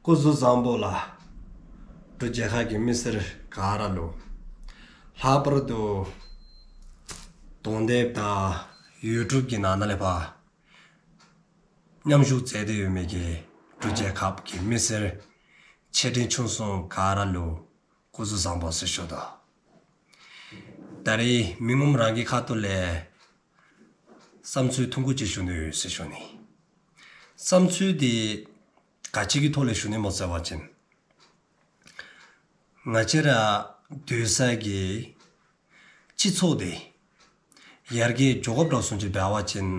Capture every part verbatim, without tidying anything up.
སྐུ་གཟུགས་བཟང་པོ་ལགས། འབྲུག་རྒྱལ་ཁབ་ཀྱི་མི་སེར་ག་ར་ལུ། ལྷག་པར་དུ་གདོང་དེབ་དང་ཡུ་ཊུབ་ཀྱི་ནང་ན་ལས་ཕར་མཉམ་ཞུགས་མཛད་དེ་ཡོད་མི་གི་འབྲུག་རྒྱལ་ཁབ་ཀྱི་མི་སེར་ཆེ་འབྲིང་ཆུང་གསུམ་ག་ར་ལུ་སྐུ་གཟུགས་བཟང་པོ་ཟེར་ཞུ་དོ། ད་རེས་མི་ངོམ་རང་གི་ཁ་ཐུག་ལས་བསམ་ཚུལ་ཐུང་ཀུ་ཅིག་ཞུ་ནི་ཡོད་ཟེར་ཞུ་ནི། བསམ་ཚུལ་འདི་ག་ཅི་གི་ཐོག་ལས་ཞུ་ནི་སྨོ་ཟེར་བ་ཅིན། ང་བཅས་ར་སྡོད་ས་གི་སྤྱི་ཚོགས་འདི་ཡར་རྒྱས་འགྱོ་དགོཔ་འདྲཝ་བཟུམ་ཅིག་འབད་བ་ཅིན།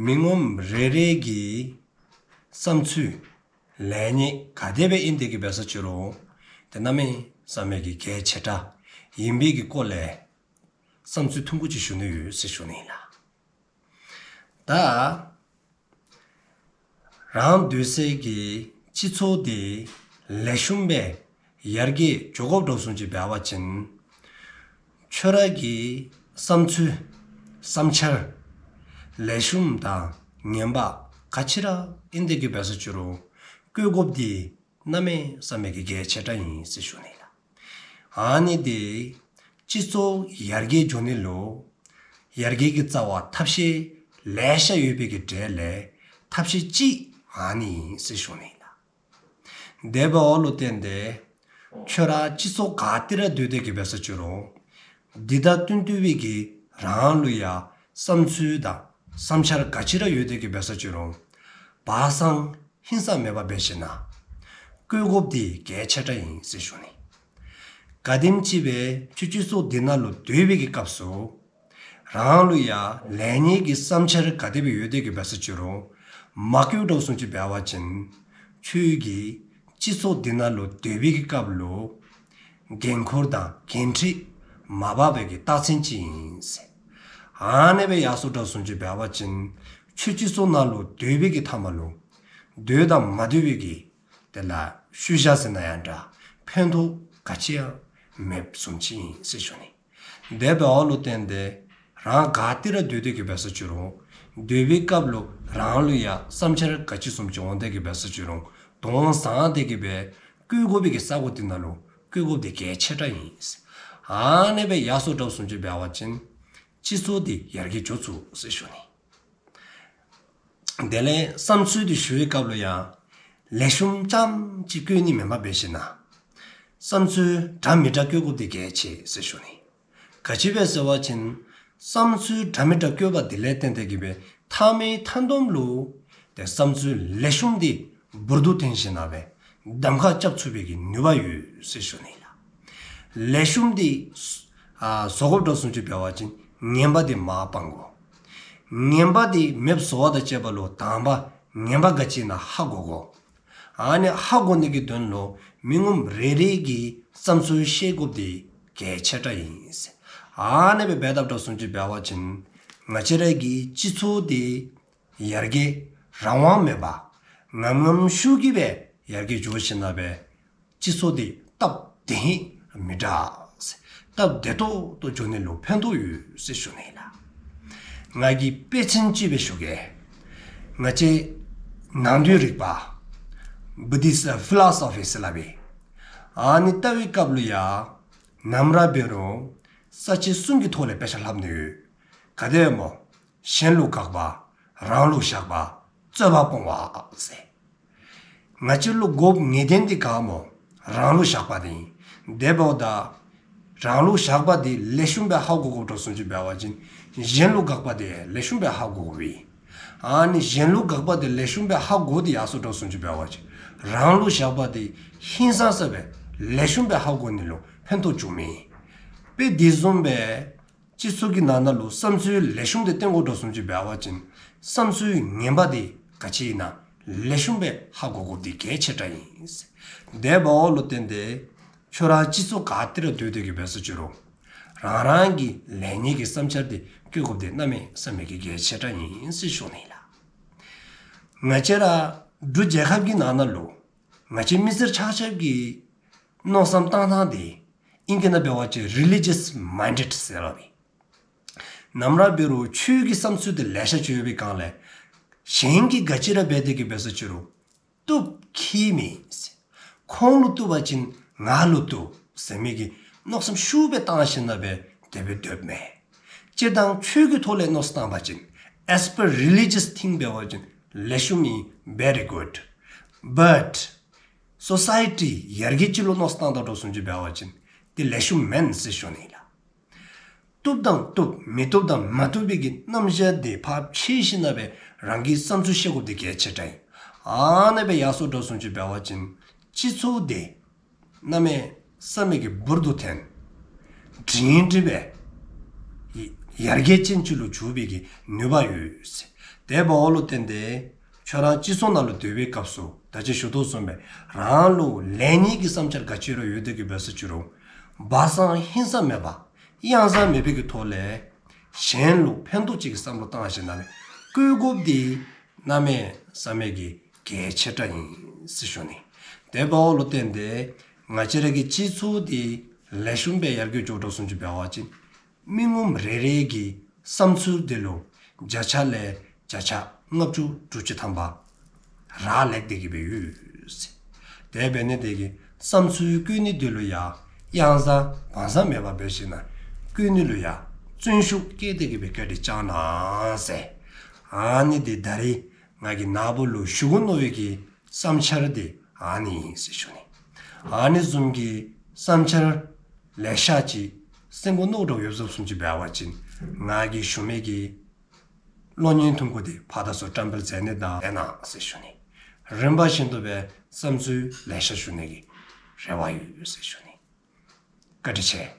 མི་ངོམ་རེ་རེ་གི་བསམ་ཚུལ་ལེགས་ཉེས་ག་དེ་སྦེ་ཨིན་དེ་གི་འབད་ས་ཅི་རུང་། དེ་གནམ་མེད་ས་མེད་ཀྱི་གལ་ཆེ་དྲགས་ཨིན་པའི་གི་སྐོར་ལས་བསམ་ཚུལ་ཐུང་ཀུ་ཅིག་ཞུ་ནི་ཡོད་ཟེར་ཞུ་ནི་ལགས། ད་རང་སྡོད་སའི་གི་སྤྱི་ཚོགས་འདི་ལེགས་ཤོམ་སྦེ་ཡར་རྒྱས་འགྱོ་དགོཔ་འདྲཝ་བཟུམ་ཅིག་འབད་བ་ཅིན། ཁྱོད་ར་གི་བསམ་ཚུལ་བསམ་འཆར་ལེགས་ཤོམ་དང་ངན་པ་ག་ཅི་ར་ཨིན་དེ་གི་འབད་ས་ཅི་རུང་བཀོད་དགོཔ་འདི་གནམ་མེད་ས་མེད་ཀྱི་གལ་ཆེ་དྲགས་ཨིན་ཟེར་ཞུ་ནི་ལགས། ཨ་ནི་འདི་སྤྱི་ཚོགས་ཡར་རྒྱས་འགྱོ་ནི་ལུ་ཡར་རྒྱས་ཀྱི་རྩ་བ་ཐབས་ཤེས་ལེ་ཤ་ཡོད་པའི་གི་གྲས་ལས་ཐབས་ཤེས་ཅིག་ཨ་ནི་ཨིན་ཟེར་ཞུ་ནི་ལགས། དེ་འབདཝ་ལུ་བརྟེན་ཏེ་ཁྱོད་ར་སྤྱི་ཚོགས་ག་ཏེ་ར་སྡོད་དེ་གི་འབད་ས་ཅི་རུང་འདི་དང་བསྟུན་ཏེ་སྦེ་གི་རང་ལུ་ཡང་བསམ་ཚུལ་དང་བསམ་འཆར་ག་ཅི་ར་ཡོད་དེ་གི་འབད་ས་ཅི་རུང་སྦ་གསང་ཧིང་སངས་མེད་པར་འབད་ཞིནམ་ལས་བཀོད་དགོཔ་འདི་གལ་ཆེ་དྲགས་ཨིན་ཟེར་ཞུ་ནི། ག་དེམ་ཅིག་སྦེ་ཁྱོད་སྤྱི་ཚོགས་འདི་ནང་ལུ་སྡོད་པའི་གི་སྐབས་སུ་རང་ལུ་ཡང་ལེགས་ཉེས་ཀྱི་བསམ་འཆར་ག་དེ་སྦེ་ཡོད་དེ་གི་འབད་ས་ཅི་རུང་མ་བཀོད་འདྲཝ་བཟུམ་ཅིག་འབད་བ་ཅིན་ཁྱོད་ཀྱིས་སྤྱི་ཚོགས་འདི་ནང་ལུ་སྡོད་པའི་གི་སྐབས་ལུ་འགན་ཁུར་དང་འགན་འཁྲི་མ་འབག་པའི་གི་རྟགས་མཚན་ཅིག་ཨིན་ཟེར། ཨ་ནེ་སྦེ་ཡར་སོང་འདྲཝ་བཟུམ་ཅིག་འབད་བ་ཅིན་ཁྱོད་སྤྱི་ཚོགས་ནང་ལུ་སྡོད་པའི་གི་མཐའ་མ་ལུ་སྡོད་དང་མ་སྡོད་པའི་གི་དེ་ལུ་ཤུལ་བཞག་ཟེར་ན་ཡང་འདྲ་ཕན་ཐོགས་ག་ཅི་ཡང་མེདཔ་བཟུམ་ཅིག་ཨིན་ཟེར་ཞུ་ནི། དེ་འབདཝ་ལུ་བརྟེན་ཏེ་རང་ག་ཏེ་ར་སྡོད་དེ་གི་འབད་ས་ཅི་རུང་སྡོད་པའི་སྐབས་ལུ་རང་ལུ་ཡང་བསམ་འཆར་ག་ཅི་བཟུམ་ཅིག་འོང་དེ་གི་འབད་ས་ཅི་རུང་དོགས་ཟ་དེ་གི་སྦེ་བཀོད་དགོ་པའི་གི་ས་གོ་འདི་ནང་ལུ་བཀོད་དགོཔ་འདི་གལ་ཆེ་དྲགས་ཨིན། ཨ་ནེ་སྦེ་ཡར་སོང་འདྲཝ་བཟུམ་ཅིག་འབད་བ་ཅིན་སྤྱི་ཚོགས་འདི་ཡར་རྒྱས་འགྱོ་ཚུགས་ཟེར་ཞུ་ནི། དེ་ལས་བསམ་ཚུལ་འདི་ཞུ་བའི་སྐབས་ལུ་ཡང་ལེགས་ཤོམ་རྐྱངམ་ཅིག་བཀོད་ནི་མེན་པར་འབད་ཞིནམ་ལས་བསམ་ཚུལ་འདྲ་མི་འདྲ་བཀོད་དགོཔ་འདི་གལ་ཆེ་ཟེར་ཞུ་ནི། ག་ཅི་སྦེ་ཟེར་བ་ཅིན་བསམ་ཚུལ་འདྲ་མི་འདྲ་བཀོད་པ་འདི་ལས་བརྟེན་ཏེ་གི་སྦེ་མཐའ་མའི་མཐའ་སྡོམ་ལུ་དེ་བསམ་ཚུལ་ལེགས་ཤོམ་འདི་འབུར་དུ་ཐོན་ཞིནམ་ལས་གདམ་ཁ་རྐྱབ་ཚུགས་པའི་གི་ནུས་པ་ཡོད་ཟེར་ཞུ་ནི་ལགས། ལེགས་ཤོམ་འདི་ཨ་བཟོ་དགོཔ་འདྲཝ་བཟུམ་ཅིག་འབད་བ་ཅིན་ངན་པ་འདི་མར་སྤང་དགོ། ངན་པ་འདི་མེདཔ་བཟོ་བ་དང་བཅས་པ་ལུ་དང་པ་ངན་པ་ག་ཅི་ཨིན་ན་ཧ་གོ་དགོ། ཨ་ནི་ཧ་གོ་ནི་གི་དོན་ལུ་མི་ངོམ་རེ་རེ་གི་བསམ་ཚུལ་བཤད་དགོཔ་འདི་གལ་ཆེ་དྲགས་ཨིན། ཨ་ནེ་སྦེ་འབད་དགོཔ་འདྲཝ་བཟུམ་ཅིག་འབད་བ་ཅིན་ང་བཅས་ར་གི་སྤྱི་ཚོགས་འདི་ཡར་རྒྱས་རང་དབང་མེད་པར་ངམ་ངམ་ཤུགས་ཀྱིས་སྦེ་ཡར་རྒྱས་འགྱོ་ཞིནམ་ལས་སྦེ་སྤྱི་ཚོགས་འདི་སྟབས་བདེ་ཧིང་མི་འདྲ་སྟབས་བདེ་ཏོག་ཏོ་འགྱོ་ནི་ལུ་ཕན་ཐོགས་ཡོད་ཟེར་ཞུ་ནི་ལགས། ང་གིས་དཔེ་ཅན་ཅིག་སྦེ་ཞུ་གེ། ང་བཅས་ནང་དོན་རིག་པ་བུ་དིསཊ་ཕི་ལོ་སོ་ཕི་ཟེར་སླབ་ཨིན། ཨ་ནི་ལྟ་བའི་སྐབས་ལུ་ཡང་ནམ་ར་འབད་རུང་ས་བཅད་གསུམ་གྱི་ཐོག་ལས་དཔེ་ཆ་ལྷབ་ནི་ཡོད། ག་དེ་སྨོ། གཞན་ལུགས་དགག་པ། རང་ལུགས་བཞག་པ། རྩོད་པ་སྤོང་བ་ཟེར། ང་བཅས་ལུ་དགོཔ་ངེས་བདེན་འདི་ག་སྨོ། རང་ལུགས་བཞག་པ་འདི་ཨིན། དེ་འབདཝ་ད་རང་ལུགས་བཞག་པ་འདི་ལེགས་ཤོམ་སྦེ་ཧ་གོ་དགོཔ་འདྲཝ་བཟུམ་ཅིག་འབད་བ་ཅིན་གཞན་ལུགས་དགག་པ་འདི་ལེགས་ཤོམ་སྦེ་ཧ་གོ་དགོ་པས། ཨ་ནི་གཞན་ལུགས་དགག་པ་འདི་ལེགས་ཤོམ་སྦེ་ཧ་གོ་སྟེ་ཡར་སོང་འདྲཝ་བཟུམ་ཅིག་འབད་བ་ཅིན་རང་ལུགས་བཞག་པ་འདི་ཧིང་སངས་ས་སྦེ་ལེགས་ཤོམ་སྦེ་ཧ་གོ་ནི་ལུ་ཕན་ཐོགས་འགྱོཝ་མས། དཔེ་དེ་བཟུམ་སྦེ་སྤྱི་ཚོགས་ཀྱི་ནང་ན་ལུ་བསམ་ཚུལ་ལེགས་ཤོམ་འདི་བསྟན་དགོཔ་འདྲཝ་བཟུམ་ཅིག་འབད་བ་ཅིན་བསམ་ཚུལ་ངན་པ་འདི་ག་ཅི་ཨིན་ན་ལེགས་ཤོམ་སྦེ་ཧ་གོ་དགོཔ་འདི་གལ་ཆེ་དྲགས་ཨིན། དེ་འབདཝ་ལུ་བརྟེན་ཏེ་ཁྱོད་ར་སྤྱི་ཚོགས་ག་ཏེ་ར་སྡོད་དེ་གི་འབད་ས་ཅི་རུང་རང་རང་གི་ལེགས་ཉེས་ཀྱི་བསམ་འཆར་འདི་བཀོད་དགོཔ་འདི་གནམ་མེད་ས་མེད་ཀྱི་གལ་ཆེ་དྲགས་ཨིན་ཟེར་ཞུ་ནི་ལགས། ང་བཅས་ར་འབྲུག་རྒྱལ་ཁབ་ཀྱི་ནང་ན་ལུ་ང་བཅས་མི་སེར་ཆ་ཁྱབ་ཀྱི་མནོ་བསམ་བཏང་ཐངས་འདི་ཨིང་སྐད་ནང་འབད་བ་ཅིན་རི་ལི་ཇཱས་མའིན་ཌེཌ་ཟེར་སླབ་ཨིན། ནམ་ར་འབད་རུང་ཆོས་ཀྱི་བསམ་ཚུལ་འདི་ལེ་ཤ་ཅིག་ཡོད་པའི་སྒང་ལས་གཞན་གྱིས་ག་ཅི་ར་འབད་དེ་གི་འབད་ས་ཅི་རུང་ བཏུབ་ཁྱད་མེད་ཟེར། ཁོང་ལུ་བཏུབ་པ་ཅིན་ང་ལུ་བཏུབ་ཟེར་མི་གི་མནོ་བསམ་ཤུགས་སྦེ་བཏང་ཞིནམ་ལས་དེ་སྦེ་སྡོདཔ་མས། སྤྱིར་བཏང་ཆོས་ཀྱི་ཐོག་ལས་མནོ་བསམ་བཏང་པ་ཅིན། As per religious thing འབད་བ་ཅིན་ལེགས་ཤོམ་ཨིན། Very good. But society ཡར་རྒྱས་ཅིག་ལུ་མནོ་བསམ་བཏང་ད་འགྱོ་སོང་ཅི་འབད་བ་ཅིན་དེ་ལེགས་ཤོམ་མེན་ཟེར་ཞུ་ནི་ལགས། བཏུབ་དང་བཏུབ་མི་བཏུབ་དང་མ་བཏུབ་པའི་གི་རྣམ་གཞག་དེ་ཕར་ཕྱེ་ཞིནམ་ལས་རང་གི་བསམ་ཚུལ་བཤད་དགོཔ་དེ་གལ་ཆེ་དྲགས་ཨིན། ཨ་ནི་སྦེ་ཡར་སོང་འགྱོ་སོང་ཅི་འབད་བ་ཅིན་སྤྱི་ཚོགས་དེ་གནམ་མེད་ས་མེད་ཀྱི་འབུར་དུ་ཐོན། སྒྲིང་སྒྲི་སྦེ་ཡར་རྒྱས་ཅན་ཅིག་ལུ་འགྱུར་བའི་གི་ནུས་པ་ཡོད། དེ་འབདཝ་ལུ་བརྟེན་ཏེ་ཁྱོད་ར་སྤྱི་ཚོགས་ནང་ལུ་སྡོད་པའི་སྐབས་སུ་ད་ཅི་ཞུ་དོ་བཟུམ་སྦེ་རང་ལུ་ལེགས་ཉེས་ཀྱི་བསམ་འཆར་ག་ཅི་ར་ཡོད་དེ་གི་འབད་སོང་ཅི་རུང་སྦ་གསང་ཧིང་ས་མེད་པར་གཡང་ས་མེད་པའི་གི་ཐོག་ལས་གཞན་ལུ་ཕན་ཐོགས་ཅིག་གི་བསམ་བློ་བཏང་ཞིནམ་ལས་བཀོད་དགོཔ་དེ་གནམ་མེད་ས་མེད་ཀྱི་གལ་ཆེ་དྲགས་ཨིན་ཟེར་ཞུ་ནི། དེ་འབདཝ་ལུ་བརྟེན་ཏེ་ང་བཅས་ར་གི་སྤྱི་ཚོགས་དེ་ལེགས་ཤོམ་སྦེ་ཡར་རྒྱས་འགྱོ་འགྱོ་སོང་ཅི་འབད་བ་ཅིན་མི་ངོམ་རེ་རེ་གི་བསམ་ཚུལ་དེ་ལུ་བརྒྱ་ཆ་ལས་བརྒྱ་ཆ་ལྔ་བཅུ་དྲུག་ཅུ་ཐམ་པ་རག་ལས་ཏེ་གི་སྦེ་ཡོད། དེ་འབད་ནི་དེ་གིས་བསམ་ཚུལ་བཀོད་ནི་དེ་ལུ་ཡང་གཡང་ས་བང་ས་མེད་པར་འབད་ཞིནམ་ལས་བཀོད་ནི་ལུ་ཡང་བརྩོན་ཤུགས་བསྐྱེད་དེ་གི་སྦེ་བཀའ་དྲིན་བསྐྱང་གནང་ཟེར། ཨ་ནི་དེ་ད་རིས་ང་གིས་ནཱ་བུ་ལུ་ཞུ་དགོ་མནོ་བའི་གི་བསམ་འཆར་དེ་ཨ་ནི་ཨིན་ཟེར་ཞུ་ནི། ཨ་ནི་བཟུམ་གྱི་བསམ་འཆར་ལེ་ཤ་ཅིག་གསན་དགོ་མནོ་དོ་ཡོདཔ་བཟུམ་ཅིག་འབད་བ་ཅིན་ང་གིས་ཞུ་མི་གི་གློག་བརྙན་ཐུང་ཀུ་དེ་ཕར་དང་ཚུར་བཀྲམ་སྤེལ་མཛད་ནི་དང་མཛད་གནང་ཟེར་ཞུ་ནི། རིམ་པ་བཞིན་དུ་སྦེ་བསམ་ཚུལ་ལེ་ཤ་ཞུ་ནི་གི་རེ་བ་ཡོད་ཟེར་ཞུ་ནི། བཀའ་དྲིན་ཆེ།